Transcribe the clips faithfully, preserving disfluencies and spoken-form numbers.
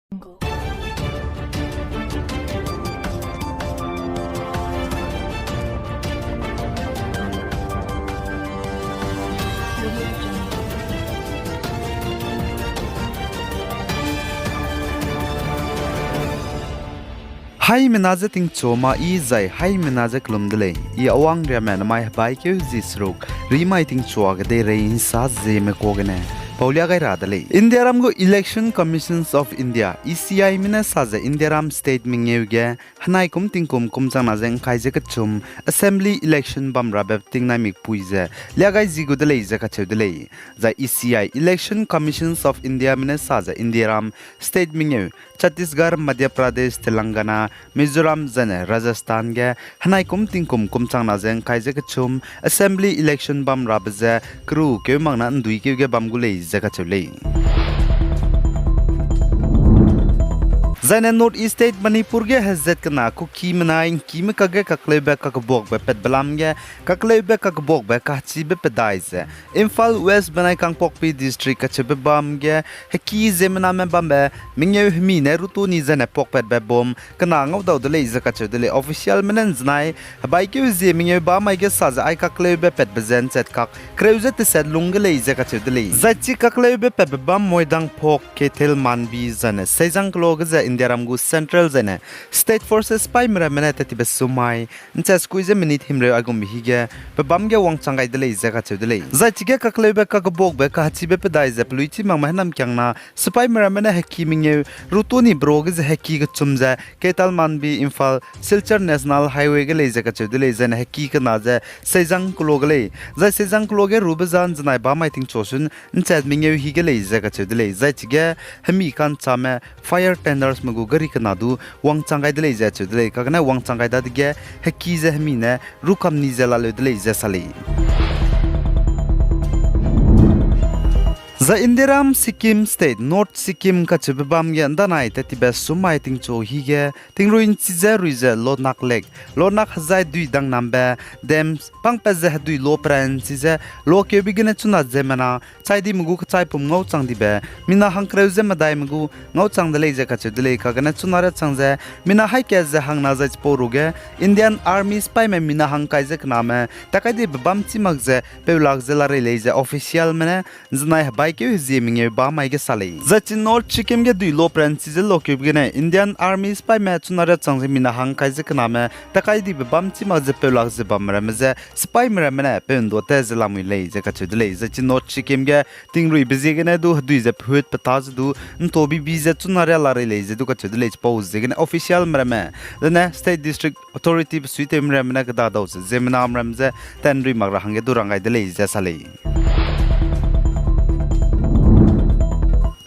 Haimena je tingchu ma i zai haimena je kelum de lei. I Awang Riame namai hebaikeu zi seruk, rimai tingchua ge deirei nsa zieme kuâ gene paulia gai ra de lei. Indiaram gu Election Commissions of India, E C I me ne sa ze Indiaram state mengeu ge henai kum tingkum kum changna ze ngkai ze kechum assembly election bam rabe tingnai mikpui ze lia gai zi gu de lei ze kacheu de lei. Zai E C I, Election Commissions of India me ne sa ze Indiaram state mengeu, Chhattisgarh, Madhya Pradesh, Telangana, Mizoram zene Rajasthan ge henai kum tingkum kum changna ze ngkai ze kechum assembly election bam rabe ze keru keu makna ndui keu ge bam gu lei ze kacheu lei. Zaine North East State Manipur ge hezat kena Kukimena ngkime kage kakleube kakebuakbe patbe lam ge, kakleube kakebuakbe kachibe pedai ze Imphal West benai Kangpokpi District kacheube bam ge, heki ziemmename bambe mengeu hemi ne rutu ni zene puakpatbe bom kena ngaudau de lei ze kacheu de lei. Officialme ne nzenai hebaikeu zie mengeu bamai ge sa ze ai kakleube patbe ze nchat kak kereu ze teset lung ge lei ze kacheu de lei. Zai chi kakleube patbe bam Moidangphok, Keithelmanbi zane Seizang kelo ge ze Indiaram gu central zane state forces sipaime ramme ne tattibe sumai nchat sekui ze minute himreu aigumbe hige pe bam ge wangchang gai de lei ze kacheu de lei. Zai chige kakleube kakebuakbe kachibe pedai ze pelui chî makme hênamkiangna sipaime ramme ne heki mengeu rutu ni bro ge ze heki kechum ze Keithelmanbi Imphal Silchar National Highway ge lei ze kacheu de lei, zaine heki kena ze Seizang kelo ge lei. Zai Seizang kelo ge rube za nzenai bamai tingchu sun nchat mengeu hige lei ze kacheu de lei. Zai chige hemi ka'nchame fire tendersme gu gari kena du wangchang gai de lei ze acheu de lei. Kagane wangchang gai dadege heki ze hemi ne rukam ni ze laleu de lei ze sa lei. Zai Indiaram Sikkim State, North Sikkim kacheube bam ge ndanai tattibe sumai tingchu hige tingrui nchi ze rui ze Lonak Lake, Lonak hezai dui dangnambe dams pangpat ze hedui lo peranchi ze lokeube gene chuna ziemmena chai dime gu kechaipum ngauchang dibe mina hangkereu ze medaime gu ngauchang de lei ze kacheu de lei. Kagane chuna riachang ze mina haî kat ze hangna zai chipau ruge Indian Army sipaime mina hangkai ze kename takai dibe bam chî mak ze peulak ze larei lei ze officialme ne nzenai hebaikeu hezie mengeu bamai ge sa lei. Zai chi North Sikkim ge dui lo peranchi ze lokeube gene Indian Army sipaime chuna riachang ze mina hangkai ze kename takai dibe bam chî mak ze peulak ze bamme ramme je sipaime ramme ne peu nduate ze lamui lei ze kacheu de lei. Zai chi North Sikkim ge tingruibe ziegene du hedui ze pehut peta ze du ntobibi ze chuna ria larei lei ze du kacheu de lei. Chipau ziegene officialme ramme, zene state district authority besuitewme ramme ne kedadau ze ziemmename ram ze tanrui mak ra hangge du rang gai de lei ze sa lei.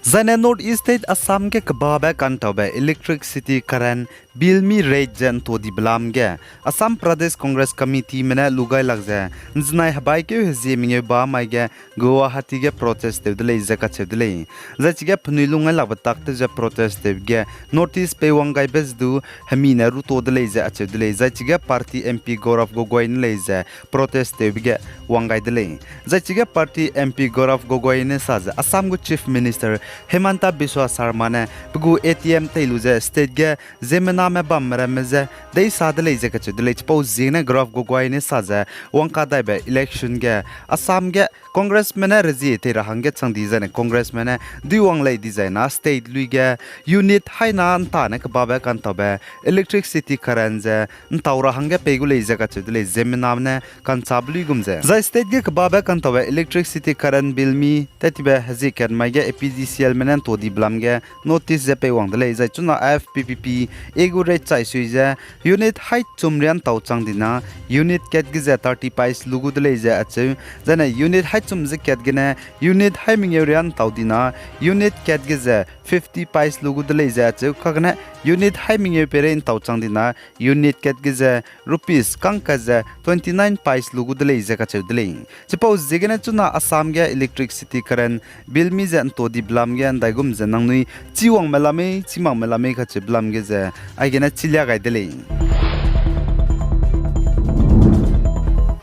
Zaine North East State Assam ge kebabe kantaube electricity current bill mi rate ze nto dibe lam ge, Assam Pradesh Congress Committeeme ne lugailak ze nzenai hebaikeu hezie mengeu bamai ge Guwahati ge protest tew de lei ze kacheu de lei. Zai chige penui lungngailakbe tak tew ze protest tewbe ge notice pei wang gaibe ze du hemi ne ruto de lei ze acheu de lei. Zai chige party MP Gaurav Gogoi ne lei ze protest tewbe ge wang gai de lei. Zai chige party MP Gaurav Gogoi ne sa ze Assam gu Chief Minister Himanta Biswa Sarma ne pe gu ATM tei lu ze state ge ziemmename bamme ramme je deisa de lei ze kacheu de lei. Chipau ziegene Gaurav Gogoi ne sa ze wangkadaibe election ge Assam ge Congressme ne rezie tei ra hangge chang di zaine Congressme ne dui wang lei dizai na state lui ge unit haina ntane kebabe kantaube electricity current ze ntau ra hangge pei gu lei ze kacheu de lei ziemmename ne kanchabe luigum ze. Zai state ge kebabe kantaube electricity current bill mi tattibe hezie kat mai ge APDCLme ne nto dibe lam ge notice ze pei wang de lei. Zai chuna IFPPA gu rate chai sui ze unit hai chum riâ ntau chang dina unit kat ge ze thirty paise lu gu de lei ze acheu. Zaine unit hai chum ze kat gene unit hai mengeu riâ ntau dina unit kat ge ze fifty paise lu gu de lei ze acheu. Kagene unit hai mengeu peirei ntau chang dina unit kat ge ze rupees kangkat ze twenty nine paise lu gu de lei ze kacheu de lei. Chipau ziegene chuna Assam ge electricity current bill mi ze nto dibe lam ge ndaigum ze nangnui chi wangme lamei, chi makme lamei kacheube lam ge ze aigene chilia gai de lei.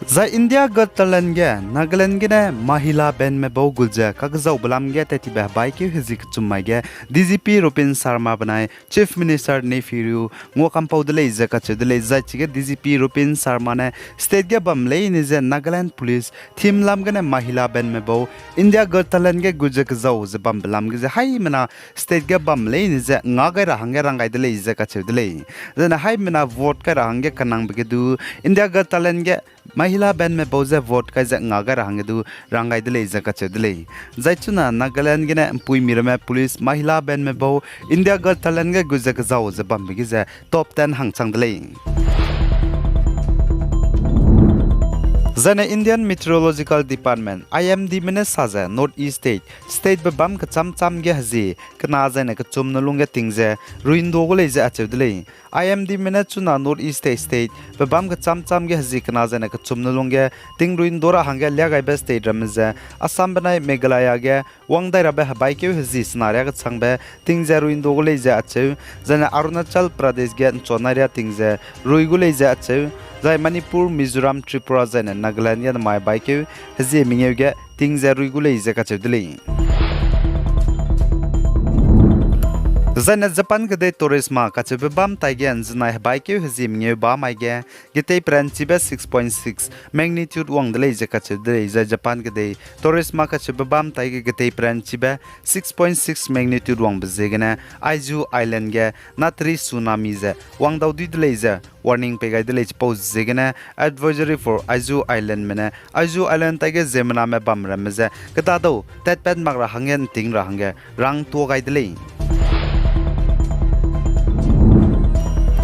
Zai India Got Talent ge Nagaland gene Mahila bandme bau gu ze kakezau belam ge tat tibe hebaikeu hezi kechum mai ge D G P Rupin Sharma benai Chief Minister Neiphiu Rio nguakampau de lei ze kacheu de lei. Zai chige D G P Rupin Sharma ne state ge bam leine ze Nagaland Police team lam gene Mahila bandme bau India Got Talent ge gu ze kezau ze bambe lam ge ze haimena state ge bam leine ze nga gai ra hangge rang gai de lei ze kacheu de lei. Zene haimena vote kai ra hangge kanangbe ge du India Got Talent ge Mahila bandme bau ze vote kai ze nga gai ra hangge du rang gai de lei ze kacheu de lei. Zai chuna Nagaland gene mpuimi ramme police Mahila bandme bau India Got Talent ge gu ze kezau ze bambe ge ze top ten hangchang de lei. Zane Indian Meteorological Department, I M D me ne sa ze North East State, state bebâm kechâm châm ge hezi kena zaine kechum ne lungge ting ze rui'ndu gu lei ze acheu de lei. I M D me ne chuna North East State, state bebâm kechâm châm ge hezi kena zaine kechum ne lungge ting rui'ndu ra hangge liagaibe state ramme ze Assam benai Meghalaya ge wang dai rabe hebaikeu hezi sena riakechangbe ting ze rui'ndu gu lei ze acheu, zane Arunachal Pradesh ge nchuanai riâ ting ze rui gu lei ze acheu, zai Manipur, Mizoram, Tripura zaine Nagaland ge nemai hebaikeu hezi mengeu ge ting ze rui gu lei ze kacheu de lei. Zaine Japan kedei Torisma kacheube bâm taige nzenai hebaikeu hezi mengeu bam mai ge, getei peranchibe six point six magnitude wang de lei ze kacheu de lei. Zai Japan kedei Torisma kacheube bâm taige getei peranchibe six point six magnitude wangbe ziegene Aizu Island ge natri tsunami ze wangdau dui de lei ze warning pei gai de lei. Chipau ziegene Advisory for Aizu Island me ne Aizu Island taige ziemmename bam ramme ze kedadau tatpat mak ra hangge nting ra hangge rangtua gai de lei.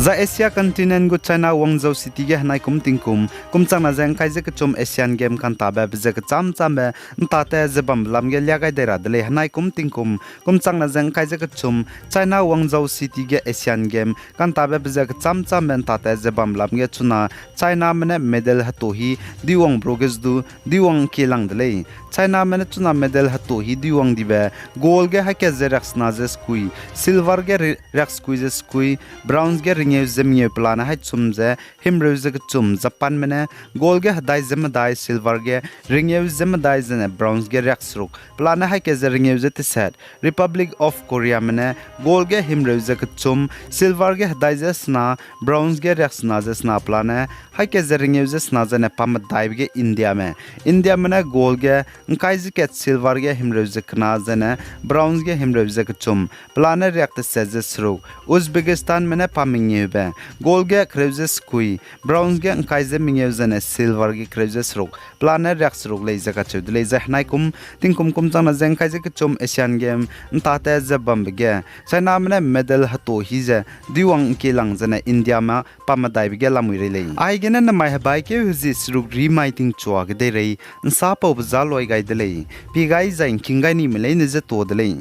Zai Asia continent gu China Guangzhou city ge henai kum tingkum kumchangna ze ngkai ze kechum Asian Game kantabe be ze kechâm châmbe ntate ze bambe lam ge liagai dai ra de lei. Henai kum tingkum kumchangna ze ngkai ze kechum China Guangzhou city ge Asian Game kantabe be ze kechâm châmbe ntate ze bambe lam ge chuna Chiname ne medal heto hi duiwang bro ge ze du duiwang kie lang de lei. Chiname ne chuna medal heto hi duiwang dibe, gold ge hakat ze riaksena ze sekui, silver ge ri-, riaksekui ze sekui, bronze ge ringeu ze mengeu pelane haî chum ze himreu ze kechum. Japanme ne gold ge hedai ze medai, silver ge ringeu ze medai zene bronze ge riakseruk pelane haî kat ze ringeu ze teset. Republic of Koreame ne gold ge himreu ze kechum, silver ge hedai ze sena, bronze ge riaksena ze sena pelane haî kat ze ringeu ze sena zene pamedaibe ge Indiame. Indiame ne gold ge ngkai ze kat, silver ge himreu ze kena zene bronze ge himreu ze kechum pelane riak teset ze seruk. Uzbekistanme ne pamengeube, gold ge kereu ze sekui, bronze ge ngkai ze mengeu zene silver ge kereu ze seruk pelane riakseruk lei ze kacheu de lei. Zai henai kum tingkum kumchangna ze ngkai ze kechum Asian Game ntate ze bambe ge Chiname ne medal heto hi ze duiwang kie lang zene Indiame pamedaibe ge lamui rei lei. Aigene nemai hebaikeu hezi seruk ri mai tingchua kedeirei nsapaube za loi gai de lei. Pie gai zai ngking gai nime leine ze tuâ de lei.